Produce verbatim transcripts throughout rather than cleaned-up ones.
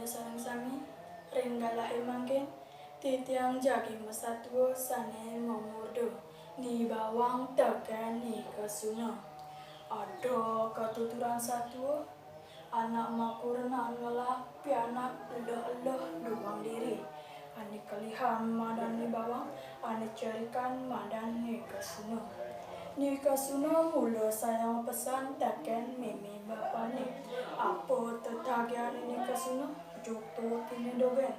Sareng sami, ring galahé mangkin, titiang jagi masatua sané mamurda Ni Bawang tekén Ni Kesuna. Ada katuturan satua, anak makurenan ngelah pianak eluh-eluh duang diri. Ané kelihan madan Ni Bawang, ané cerikan madan Ni Kesuna. Ni Kesuna mula sayang pesan tekén mémé bapané. Apa tetagihané Ni Kesuna, juk tuutiné dogén.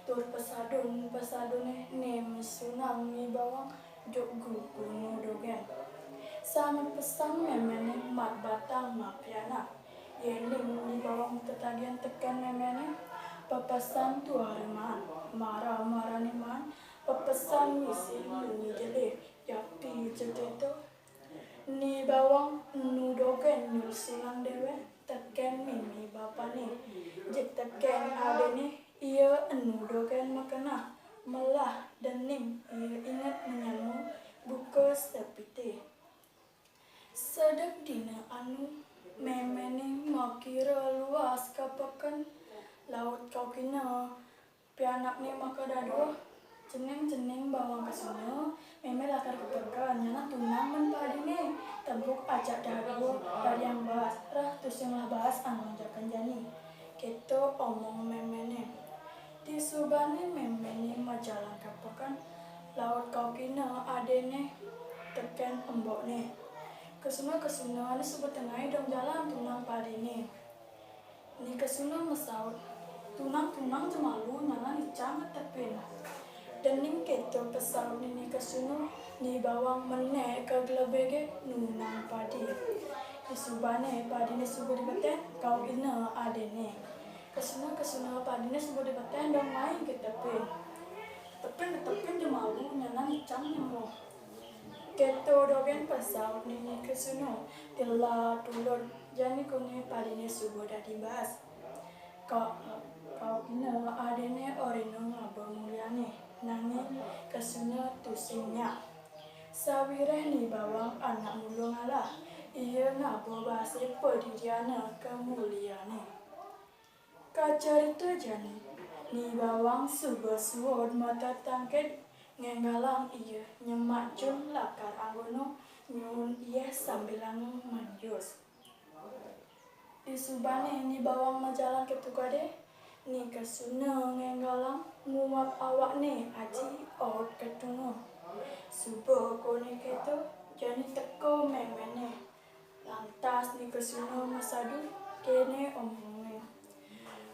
Tur pesadun-pesaduné né misunang Ni Bawang juk guguna dogén. Sami pesan méméné mat batang mapianak. Yéning Ni Bawang tetagihan tekén méméné, pepesan tuara maan, mara-marané maan, pepesan misi munyi jelé, yapi ja kéto. Ni Bawang enu dogén nyusunang déwék tekén mémé bapané. Jeg tekén adéné, ia enu dogén makenah, melah dening ia inget menyama buka sepitih. Sedek dina anu, méméné makira luas ka peken, laut kaukina pianakné makadaduh. Cening-cening Bawang Kesuna, mémé lakar ka peken, nyanan tunang men padiné, tebuk ajak dadua, dadiang baas, rah tusing lah baas anggon jakan jani. Kéto omong méméné. Disubané méméné majalan ka peken, laut kaukina adéné tekén embokné. Kesuna, Kesuna, né suba tengai dong jalan tunang padiné. Ni Kesuna masaut, "Tunang, tunang ja malu, nyanan icang ngetepin." Dening kéto pesautné Ni Kesuna, Ni Bawang menék ka glebegé nunang padi. Disubané padiné suba dibetén, kaukina adéné. Kesuna, Kesuna, padiné suba dibetén dong mai ngetepin. "Tepin, tepin ja malu, nyanan icang nyemuh." Kéto dogén pesautné Ni Kesuna, tilar tulud, jani koné padiné suba dadi baas. Ka-, kaukina adéné orina ngaba muliané, nanging Kesuna tusing nyak. Sawiréh Ni Bawang anak mula ngalah, ia ngaba baasé padidiané ka muliané. Kacarita jani, Ni Bawang suba suud matatangked ngénggalang ia nyemak jum lakar anggona nyuun yéh sambilanga manjus. Disubané Ni Bawang majalan ka tukadé, Ni Kesuna ngénggalang nguap awakné aji aut ka tunga. Suba koné kéto, jani teka méméné. Lantas Ni Kesuna masadu, kéné omongné,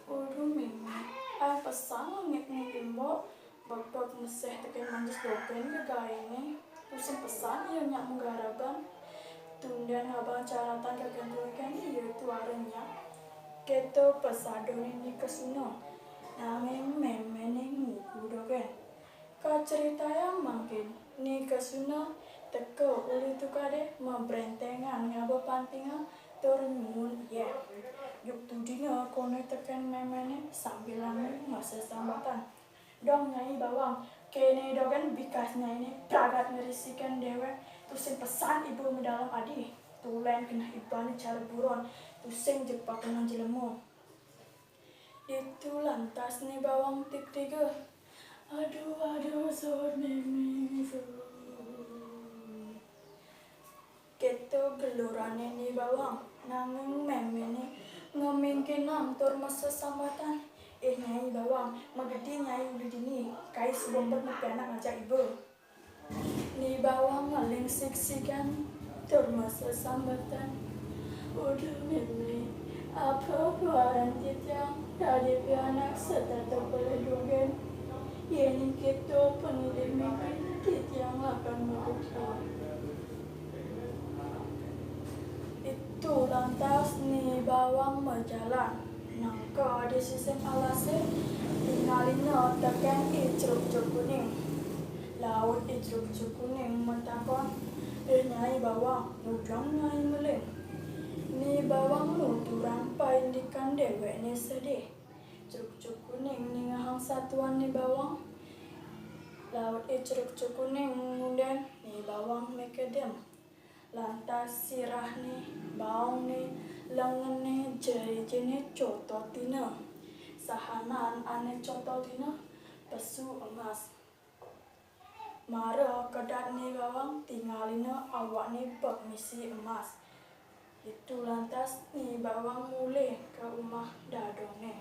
"Aduh, Mémé, ai pesan langitné imbok, bek-bek meseh tekén manjus dogén gegaéné, tusing pesan ia nyak magaraban. Tundén ngabang caratan ka gantungan ia tuara nyak." Kéto pesaduné Ni Kesuna, nanging méméné ngugu dogén. Kacritayang mangkin, Ni Kesuna teka uli tukadé mabrénténgan ngaba pantingan tur nyuun yéh. Juk tudinga koné tekén méméné sambilanga masesambatan. "Dong Nyai Bawang, kéné dogén bikas nyainé pragat ngrisikang déwék, tusing pesan iba madalem adi. Tulén keneh ibané cara buron, tusing ja pakenang jlema." Ditu lantas Ni Bawang tigtiga. "Aduh, aduh, suud Mémé, suud." Kéto gelurané Ni Bawang, nanging méméné ngamingkinang tur masesambatan. "Ih, Nyai Bawang, magedi Nyai uli dini, kai suba embet mapianak ngajak iba." Ni Bawang ngeling sigsigan tur masesambatan. "Uduh Mémé, apa buaran titiang dadi pianak satetep pelih dogén? Yéning kéto pangidiné Mémé, titiang lakar magedi." Ditu lantas Ni Bawang majalan. Nangka di sisin alasé, tingalina tekén I Crukcuk Kuning. Laut I Crukcuk Kuning matakon, "Ih, Nyai Bawang, ngujang Nyai ngeling?" Ni Bawang nuturang paindikan déwékné sedih. Crukcuk Kuning ningehang satuan Ni Bawang. Laut I Crukcuk Kuning ngundén Ni Bawang makedem. Lantas sirahné, baongné, lengené, jerijiné cototina. Sahanan ané coto tina pesu emas. Mara kedat Ni Bawang tingalina awakné bek misi emas. Ditu lantas Ni Bawang mulih ka umah dadongné.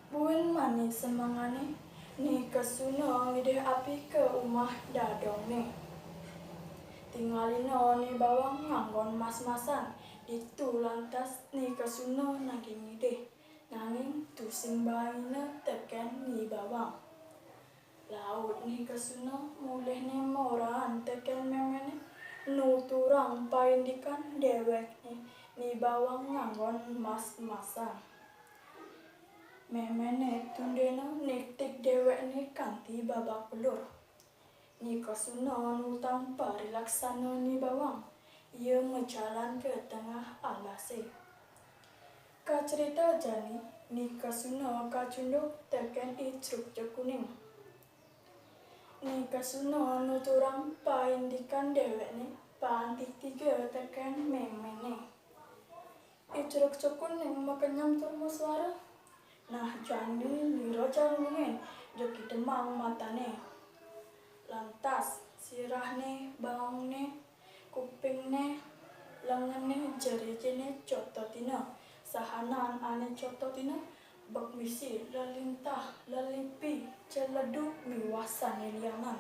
Buin mani semengané, Ni Kesuna ngidih api ka umah dadongné. Tingalina Ni Bawang nganggon mas-masan. Ditu lantas Ni Kesuna nagih ngidih, nanging tusing baina tekén Ni Bawang. Laut Ni Kesuna mulihné morahan tekén méméné, nuturang paindikan déwékné Ni Bawang nganggon mas-masan. Méméné tundéna nigtig déwékné kanti babak belur. Ni Kesuna nutang parilaksana Ni Bawang. Ia majalan ka tengah alasé. Kacrita jani, Ni Kesuna kacunduk tekén I Crukcuk Kuning. Ni Kesuna nuturang paindikan déwékné pantitika tekén méméné. I Crukcuk Kuning makenyem tur masuara. Nah, jani nira jalungin, ja kidemang matané. Lantas, sirahné, baongné, kupingné, lengené, jerijiné coto tina. Sahanan ané coto tina, bek misi, lelintah, lelipi, celedu, miwah sané lianan.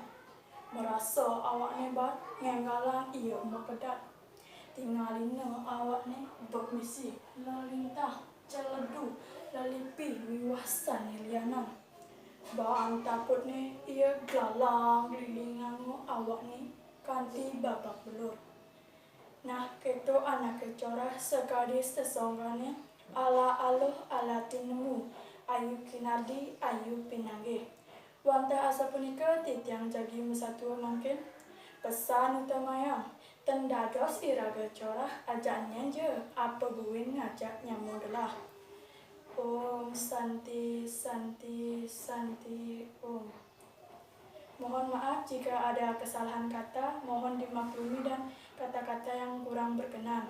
Marasa awakné baat ngénggalang ia makedat. Tingalina awakné bek misi, lelintah, celedu, lelipi, miwah sané lianan. Baan takutné ia glalang-glilinganga awakné kanti babak belur. Nah, kéto anaké corah sakadi sesonggané, ala aluh, ala tinemu, ayu kinardi, ayu pinanggih. Wantah asapunika titiang jagi masatua mangkin. Pesan utamayang, ten dados iraga corah, ajak nyen ja, apa buin ngajak nyama gelah. Om Santi, Santi, Santi, Om. Mohon maaf jika ada kesalahan kata, mohon dimaklumi dan kata-kata yang kurang berkenan.